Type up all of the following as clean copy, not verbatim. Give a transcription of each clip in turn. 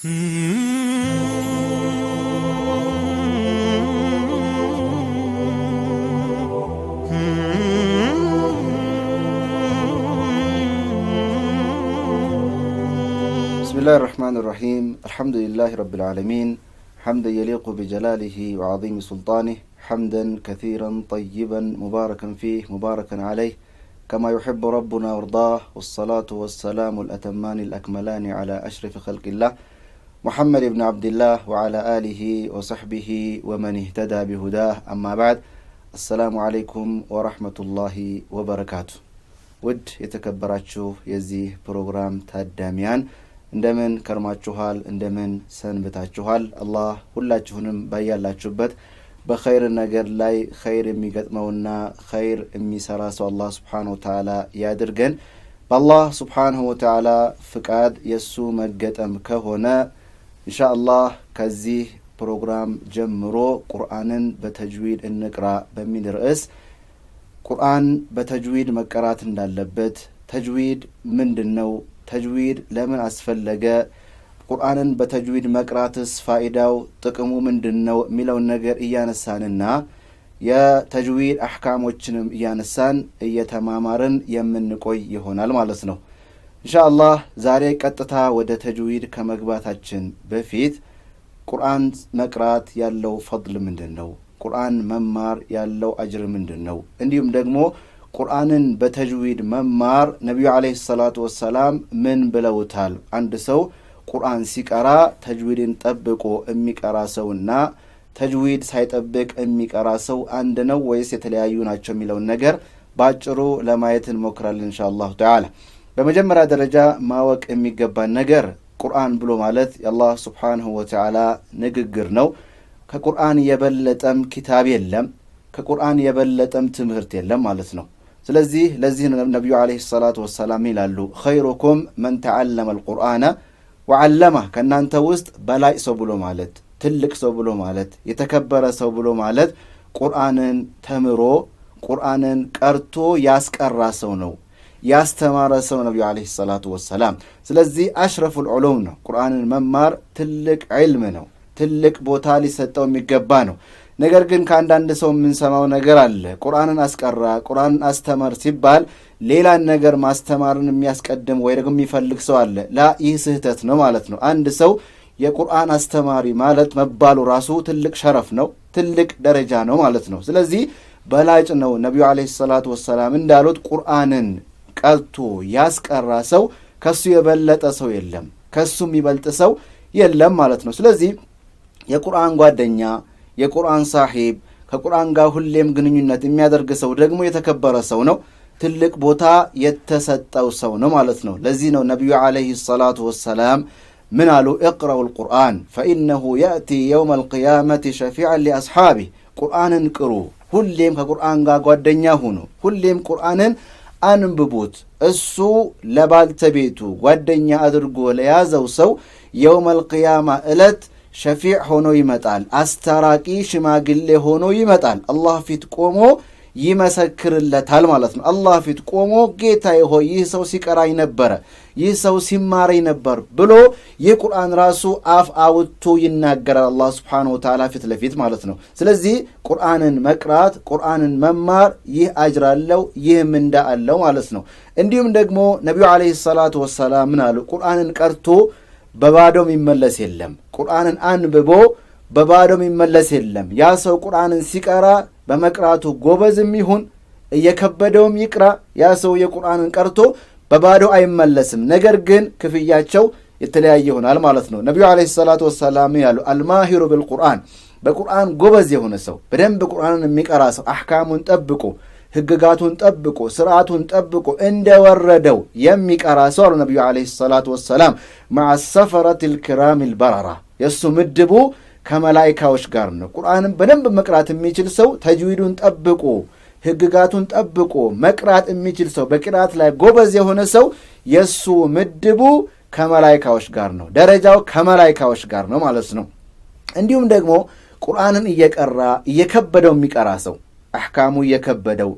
بسم الله الرحمن الرحيم، الحمد لله رب العالمين، حمدا يليق بجلاله وعظيم سلطانه، حمدا كثيرا طيبا مباركا فيه مباركا عليه كما يحب ربنا وارضاه، والصلاة والسلام الأتمان الأكملان على أشرف خلق الله محمد بن عبد الله وعلى آله وصحبه ومن اهتدى بهداه، أما بعد، السلام عليكم ورحمة الله وبركاته። ውድ የተከበራችሁ የዚህ ፕሮግራም ታዳሚያን፣ እንደምን ከርማችኋል? እንደምን ሰንብታችኋል? አላህ ሁላችሁንም ባያላችሁበት በኸይር ነገር ላይ ኸይር የሚገጥመውና ኸይር የሚሰራ ሰው አላህ ስብሓንሁ ወተዓላ ያድርገን። በአላህ ስብሓንሁ ወተዓላ ፍቃድ የእሱ መገጠም ከሆነ እንሻ አላህ ከዚህ ፕሮግራም ጀምሮ ቁርአንን በተጅዊድ እንቅራ በሚል ርዕስ ቁርአን በተጅዊድ መቀራት እንዳለበት፣ ተጅዊድ ምንድን ነው? ተጅዊድ ለምን አስፈለገ? ቁርአንን በተጅዊድ መቅራትስ ፋኢዳው ጥቅሙ ምንድን ነው የሚለውን ነገር እያነሳንና የተጅዊድ አሕካሞችንም እያነሳን እየተማማርን የምንቆይ ይሆናል ማለት ነው። እንሻ አላህ ዛሬ ቀጥታ ወደ ተጅዊድ ከመግባታችን በፊት ቁርአን መቅራት ያለው ፈድል ምንድን ነው? ቁርአን መማር ያለው አጅር ምንድን ነው? እንዲሁም ደግሞ ቁርአንን በተጅዊድ መማር ነቢዩ ዓለይሂ ሰላቱ ወሰላም ምን ብለውታል? አንድ ሰው ቁርአን ሲቀራ ተጅዊድን ጠብቆ የሚቀራ ሰውና ተጅዊድ ሳይጠብቅ የሚቀራ ሰው አንድ ነው ወይስ የተለያዩ ናቸው የሚለውን ነገር በአጭሩ ለማየት እንሞክራለን ኢንሻ አላሁ ተዓላ። በመጀመሪያ ደረጃ ማወቅ የሚገባን ነገር ቁርአን ብሎ ማለት የአላህ ስብሓንሁ ወተዓላ ንግግር ነው። ከቁርአን የበለጠም ኪታብ የለም፣ ከቁርአን የበለጠም ትምህርት የለም ማለት ነው። ስለዚህ ለዚህ ነቢዩ ዓለይሂ ሰላቱ ወሰላም ይላሉ፣ ኸይሩኩም መን ተዓለመ አልቁርአነ ወዓለማ፣ ከእናንተ ውስጥ በላይ ሰው ብሎ ማለት፣ ትልቅ ሰው ብሎ ማለት፣ የተከበረ ሰው ብሎ ማለት ቁርአንን ተምሮ ቁርአንን ቀርቶ ያስቀራ ሰው ነው፣ ያስተማረ ሰው ነቢዩ ዓለይሂ ሰላቱ ወሰላም። ስለዚህ አሽረፉል ዑሉም ነው። ቁርአንን መማር ትልቅ ዕልም ነው፣ ትልቅ ቦታ ሊሰጠው የሚገባ ነው። ነገር ግን ከአንዳንድ ሰው የምንሰማው ነገር አለ። ቁርአንን አስቀራ፣ ቁርአንን አስተማር ሲባል ሌላን ነገር ማስተማርን የሚያስቀድም ወይ ደግሞ የሚፈልግ ሰው አለ። ላ፣ ይህ ስህተት ነው ማለት ነው። አንድ ሰው የቁርአን አስተማሪ ማለት መባሉ ራሱ ትልቅ ሸረፍ ነው፣ ትልቅ ደረጃ ነው ማለት ነው። ስለዚህ በላጭ ነው። ነቢዩ ዓለይሂ ሰላቱ ወሰላም እንዳሉት ቁርአንን ቀርቶ ያስቀራ ሰው ከሱ የበለጠ ሰው የለም፣ ከሱ የሚበልጥ ሰው የለም ማለት ነው። ስለዚህ የቁርአን ጓደኛ፣ የቁርአን ሳሒብ፣ ከቁርአን ጋር ሁሌም ግንኙነት የሚያደርግ ሰው ደግሞ የተከበረ ሰው ነው፣ ትልቅ ቦታ የተሰጠው ሰው ነው ማለት ነው። ለዚህ ነው ነቢዩ ዓለይሂ ሰላቱ ወሰላም ምን አሉ? እቅረኡ ልቁርአን ፈኢነሁ የእቲ የውመ አልቅያመቲ ሸፊዐን ሊአስሓቢህ። ቁርአንን ቅሩ፣ ሁሌም ከቁርአን ጋር ጓደኛ ሁኑ፣ ሁሌም ቁርአንን አንብቡት። እሱ ለባልተቤቱ ጓደኛ አድርጎ ለያዘው ሰው የውመ አልቅያማ ዕለት ሸፊዕ ሆኖ ይመጣል። አስታራቂ ሽማግሌ ሆኖ ይመጣል። አላህ ፊት ቆሞ ይመሰክርለታል ማለት ነው። አላህ ፊት ቆሞ ጌታዬ ሆይ፣ ይህ ሰው ሲቀራኝ ነበረ፣ ይህ ሰው ሲማረኝ ነበር ብሎ ይህ ቁርአን ራሱ አፍ አውጥቶ ይናገራል አላህ ስብሓነሁ ወተዓላ ፊት ለፊት ማለት ነው። ስለዚህ ቁርአንን መቅራት፣ ቁርአንን መማር ይህ አጅር አለው፣ ይህ ምንዳ አለው ማለት ነው። እንዲሁም ደግሞ ነቢዩ ዓለይሂ ሰላቱ ወሰላም ምን አሉ? ቁርአንን ቀርቶ በባዶ የሚመለስ የለም። ቁርአንን አንብቦ በባዶ የሚመለስ የለም። ያ ሰው ቁርአንን ሲቀራ በመቅራቱ ጎበዝም ይሁን እየከበደውም ይቅራ፣ ያ ሰው የቁርአንን ቀርቶ በባዶ አይመለስም። ነገር ግን ክፍያቸው የተለያየ ይሆናል ማለት ነው። ነቢዩ ዓለይሂ ሰላቱ ወሰላም ያሉ፣ አልማሂሩ ቢልቁርአን፣ በቁርአን ጎበዝ የሆነ ሰው፣ በደንብ ቁርአንን የሚቀራ ሰው፣ አሕካሙን ጠብቆ፣ ህግጋቱን ጠብቆ፣ ስርዓቱን ጠብቆ እንደወረደው የሚቀራ ሰው አሉ ነቢዩ ዓለይሂ ሰላቱ ወሰላም፣ መዓ ሰፈረት ልክራም ልበረራ፣ የእሱ ምድቡ ከመላይካዎች ጋር ነው። ቁርአንን በደንብ መቅራት የሚችል ሰው፣ ተጅዊዱን ጠብቆ ህግጋቱን ጠብቆ መቅራት የሚችል ሰው፣ በቅራት ላይ ጎበዝ የሆነ ሰው የእሱ ምድቡ ከመላይካዎች ጋር ነው። ደረጃው ከመላይካዎች ጋር ነው ማለት ነው። እንዲሁም ደግሞ ቁርአንን እየቀራ እየከበደው የሚቀራ ሰው፣ አሕካሙ እየከበደው፣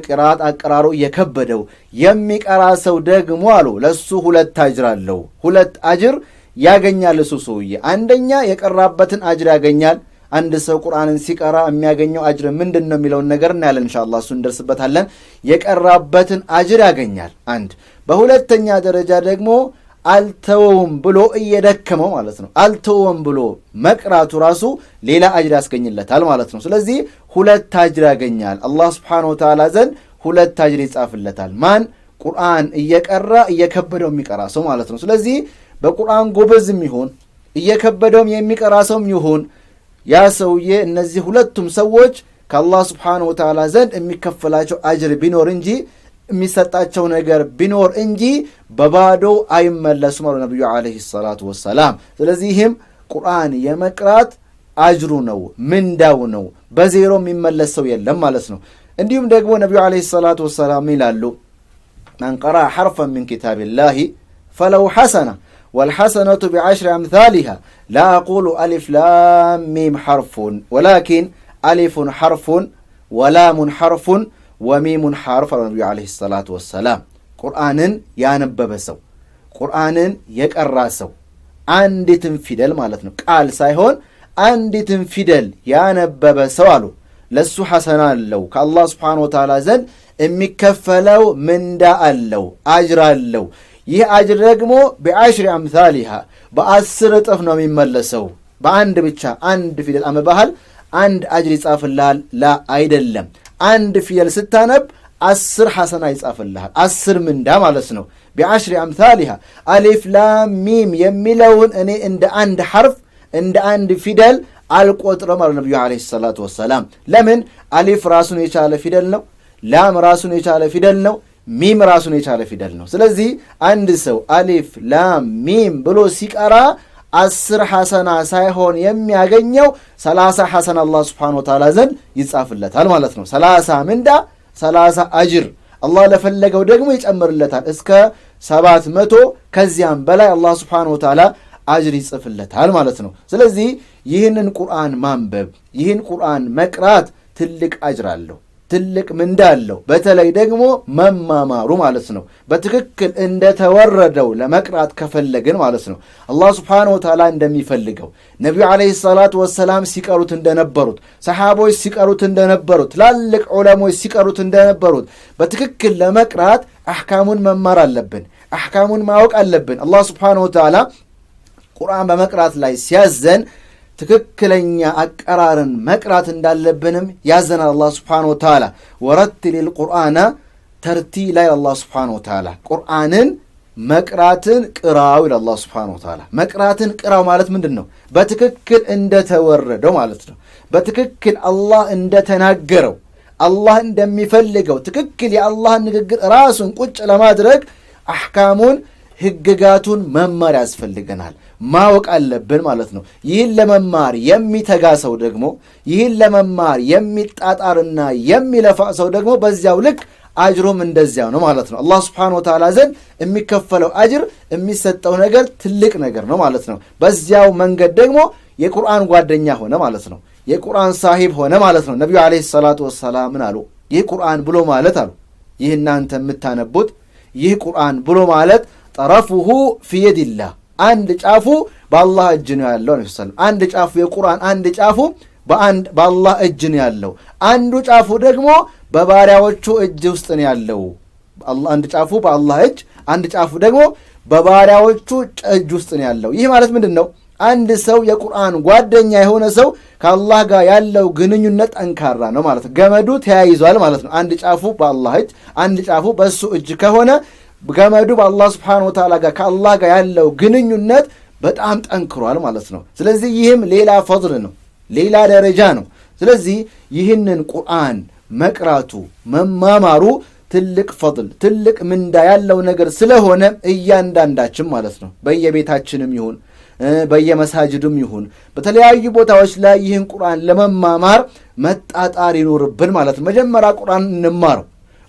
ቅራት አቀራሩ እየከበደው የሚቀራ ሰው ደግሞ አሉ ለሱ 2 አጅር አለው። 2 አጅር ያገኛል። እሱ ሰውዬ አንደኛ የቀራበትን አጅር ያገኛል። አንድ ሰው ቁርአንን ሲቀራ የሚያገኘው አጅር ምንድን ነው የሚለውን ነገር እናያለን ኢንሻአላህ፣ እሱ እንደርስበታለን። የቀራበትን አጅር ያገኛል አንድ። በሁለተኛ ደረጃ ደግሞ አልተወውም ብሎ እየደከመው ማለት ነው፣ አልተወውም ብሎ መቅራቱ ራሱ ሌላ አጅር ያስገኝለታል ማለት ነው። ስለዚህ ሁለት አጅር ያገኛል። አላህ ስብሓነሁ ወተዓላ ዘንድ ሁለት አጅር ይጻፍለታል። ማን? ቁርአን እየቀራ እየከበደው የሚቀራ ሰው ማለት ነው። ስለዚህ በቁርአን ጎበዝም ይሁን እየከበደውም የሚቀራ ሰውም ይሁን ያ ሰውዬ፣ እነዚህ ሁለቱም ሰዎች ከአላህ ስብሓነሁ ወተዓላ ዘንድ የሚከፈላቸው አጅር ቢኖር እንጂ፣ የሚሰጣቸው ነገር ቢኖር እንጂ በባዶ አይመለሱም አሉ ነቢዩ ዓለይሂ ሰላቱ ወሰላም። ስለዚህ ይህም ቁርአን የመቅራት አጅሩ ነው፣ ምንዳው ነው። በዜሮ የሚመለስ ሰው የለም ማለት ነው። እንዲሁም ደግሞ ነቢዩ ዓለይሂ ሰላቱ ወሰላም ይላሉ፣ መን ቀረአ ሐርፈን ሚን ኪታቢላሂ ፈለው ሐሰና ወልሐሰነቱ ቢዐሽሪ አምሳሊሃ፣ ላ አቁሉ አሊፍ ላም ሚም ሐርፉን ወላኪን አሊፉን ሐርፉን ወላሙን ሐርፉን ወሚሙን ሐርፍ አሉ ነቢዩ ዓለይሂ ሰላቱ ወሰላም። ቁርአንን ያነበበ ሰው፣ ቁርአንን የቀራ ሰው፣ አንዲትን ፊደል ማለት ነው፣ ቃል ሳይሆን አንዲትን ፊደል ያነበበ ሰው አሉ ለሱ ሐሰና አለው፣ ከአላህ ስብሓነሁ ወተዓላ ዘንድ የሚከፈለው ምንዳ አለው፣ አጅር አለው። ይህ አጅር ደግሞ ቢዐሽሪ አምሳሊሃ፣ በ10 እጥፍ ነው የሚመለሰው። በአንድ ብቻ አንድ ፊደል አንብበሃል አንድ አጅር ይጻፍልሃል? ላ አይደለም። አንድ ፊደል ስታነብ 10 ሐሰና ይጻፍልሃል፣ 10 ምንዳ ማለት ነው። ቢዐሽሪ አምሳሊሃ፣ አሊፍ ላም ሚም የሚለውን እኔ እንደ አንድ ሐርፍ እንደ አንድ ፊደል አልቆጥረም አሉ ነቢዩ ዓለይሂ ሰላቱ ወሰላም። ለምን? አሊፍ ራሱን የቻለ ፊደል ነው። ላም ራሱን የቻለ ፊደል ነው። ሚም ራሱን የቻለ ፊደል ነው። ስለዚህ አንድ ሰው አሊፍ ላም ሚም ብሎ ሲቀራ 10 ሐሰና ሳይሆን የሚያገኘው 30 ሐሰና አላህ ስብሓነሁ ወተዓላ ዘንድ ይጻፍለታል ማለት ነው። 30 ምንዳ፣ 30 አጅር፣ አላህ ለፈለገው ደግሞ ይጨምርለታል እስከ 700፣ ከዚያም በላይ አላህ ስብሓነሁ ወተዓላ አጅር ይጽፍለታል ማለት ነው። ስለዚህ ይህንን ቁርአን ማንበብ፣ ይህን ቁርአን መቅራት ትልቅ አጅር አለው፣ ትልቅ ምንዳ አለው። በተለይ ደግሞ መማማሩ ማለት ነው። በትክክል እንደተወረደው ለመቅራት ከፈለግን ማለት ነው። አላህ ስብሓነሁ ወተዓላ እንደሚፈልገው፣ ነቢዩ ዓለይሂ ሰላቱ ወሰላም ሲቀሩት እንደነበሩት፣ ሰሓቦች ሲቀሩት እንደነበሩት፣ ትላልቅ ዑለሞች ሲቀሩት እንደነበሩት በትክክል ለመቅራት አሕካሙን መማር አለብን። አሕካሙን ማወቅ አለብን። አላህ ስብሓነሁ ወተዓላ ቁርአን በመቅራት ላይ ሲያዘን ትክክለኛ አቀራርን መቅራት እንዳለብንም ያዘናል። አላህ ስብሓነሁ ወተዓላ ወረትሊል ቁርአነ ተርቲላ ይላል። አላህ ስብሓነሁ ወተዓላ ቁርአንን መቅራትን ቅራው ይላል። አላህ ስብሓነሁ ወተዓላ መቅራትን ቅራው ማለት ምንድን ነው? በትክክል እንደተወረደው ማለት ነው። በትክክል አላህ እንደተናገረው፣ አላህ እንደሚፈልገው፣ ትክክል የአላህን ንግግር ራሱን ቁጭ ለማድረግ አሕካሙን፣ ህግጋቱን መማር ያስፈልገናል። ማወቅ አለብን ማለት ነው። ይህን ለመማር የሚተጋ ሰው ደግሞ፣ ይህን ለመማር የሚጣጣርና የሚለፋ ሰው ደግሞ በዚያው ልክ አጅሩም እንደዚያው ነው ማለት ነው። አላህ ስብሓነሁ ወተዓላ ዘንድ የሚከፈለው አጅር፣ የሚሰጠው ነገር ትልቅ ነገር ነው ማለት ነው። በዚያው መንገድ ደግሞ የቁርአን ጓደኛ ሆነ ማለት ነው። የቁርአን ሳሂብ ሆነ ማለት ነው። ነቢዩ ዓለይሂ ሰላቱ ወሰላም ምን አሉ? ይህ ቁርአን ብሎ ማለት አሉ፣ ይህ እናንተ የምታነቡት ይህ ቁርአን ብሎ ማለት ጠረፉሁ ፊ የዲላህ፣ አንድ ጫፉ በአላህ እጅ ነው ያለው። ነቢ ሰለም አንድ ጫፉ፣ የቁርአን አንድ ጫፉ በአላህ እጅ ነው ያለው። አንዱ ጫፉ ደግሞ በባሪያዎቹ እጅ ውስጥ ነው ያለው። አንድ ጫፉ በአላህ እጅ፣ አንድ ጫፉ ደግሞ በባሪያዎቹ እጅ ውስጥ ነው ያለው። ይህ ማለት ምንድን ነው? አንድ ሰው የቁርአን ጓደኛ የሆነ ሰው ከአላህ ጋር ያለው ግንኙነት ጠንካራ ነው ማለት ነው። ገመዱ ተያይዟል ማለት ነው። አንድ ጫፉ በአላህ እጅ፣ አንድ ጫፉ በእሱ እጅ ከሆነ ገመዱ በአላህ ስብሓነሁ ወተዓላ ጋር፣ ከአላህ ጋር ያለው ግንኙነት በጣም ጠንክሯል ማለት ነው። ስለዚህ ይህም ሌላ ፈድል ነው፣ ሌላ ደረጃ ነው። ስለዚህ ይህንን ቁርአን መቅራቱ፣ መማማሩ ትልቅ ፈድል፣ ትልቅ ምንዳ ያለው ነገር ስለሆነ እያንዳንዳችን ማለት ነው በየቤታችንም ይሁን በየመሳጅዱም ይሁን በተለያዩ ቦታዎች ላይ ይህን ቁርአን ለመማማር መጣጣር ይኖርብን ማለት ነው። መጀመሪያ ቁርአን እንማረው፣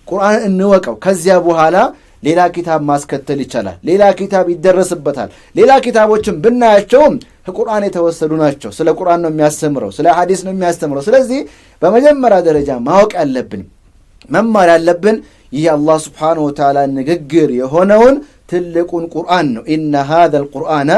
ቁርአን እንወቀው። ከዚያ በኋላ ሌላ ኪታብ ማስከተል ይቻላል። ሌላ ኪታብ ይደረስበታል። ሌላ ኪታቦችን ብናያቸውም ከቁርአን የተወሰዱ ናቸው። ስለ ቁርአን ነው የሚያስተምረው፣ ስለ ሐዲስ ነው የሚያስተምረው። ስለዚህ በመጀመሪያ ደረጃ ማወቅ ያለብን፣ መማር ያለብን ይህ አላህ ስብሓነሁ ወተዓላ ንግግር የሆነውን ትልቁን ቁርአን ነው። ኢነ ሃዘል ቁርአነ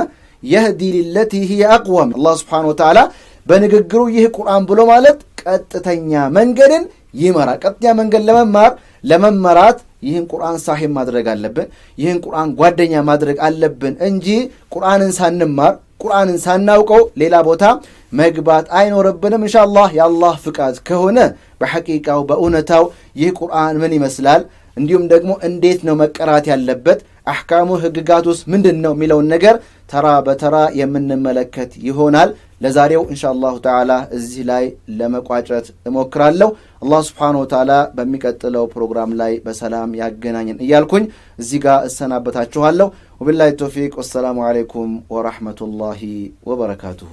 يهدي للتي هي أقوم። አላህ سبحانه وتعالى በንግግሩ ይህ ቁርአን ብሎ ማለት ቀጥተኛ መንገድን ይመራል። ቀጥተኛ መንገድ ለመማር ለመመራት ይህን ቁርአን صاحب ማድረግ አለብን። ይህን ቁርአን ጓደኛ ማድረግ አለብን እንጂ ቁርአንን ሳንማር፣ ቁርአንን ሳናውቀው ሌላ ቦታ መግባት አይኖርብንም። ኢንሻአላህ የአላህ ፍቃድ ከሆነ በሐቂቃው በእውነታው ይህ ቁርአን ምን ይመስላል፣ እንዲሁም ደግሞ እንዴት ነው መቀራት ያለበት፣ አሕካሙ ህግጋት ውስጥ ምንድን ነው የሚለውን ነገር ተራ በተራ የምንመለከት ይሆናል። ለዛሬው ኢንሻአላሁ ተዓላ እዚህ ላይ ለመቋጨት እሞክራለሁ። አላህ ስብሓነሁ ወተዓላ በሚቀጥለው ፕሮግራም ላይ በሰላም ያገናኘን እያልኩኝ እዚህ ጋር እሰናበታችኋለሁ። ወቢላሂ ተውፊቅ፣ ወሰላሙ ዓለይኩም ወረሕመቱላሂ ወበረካቱሁ።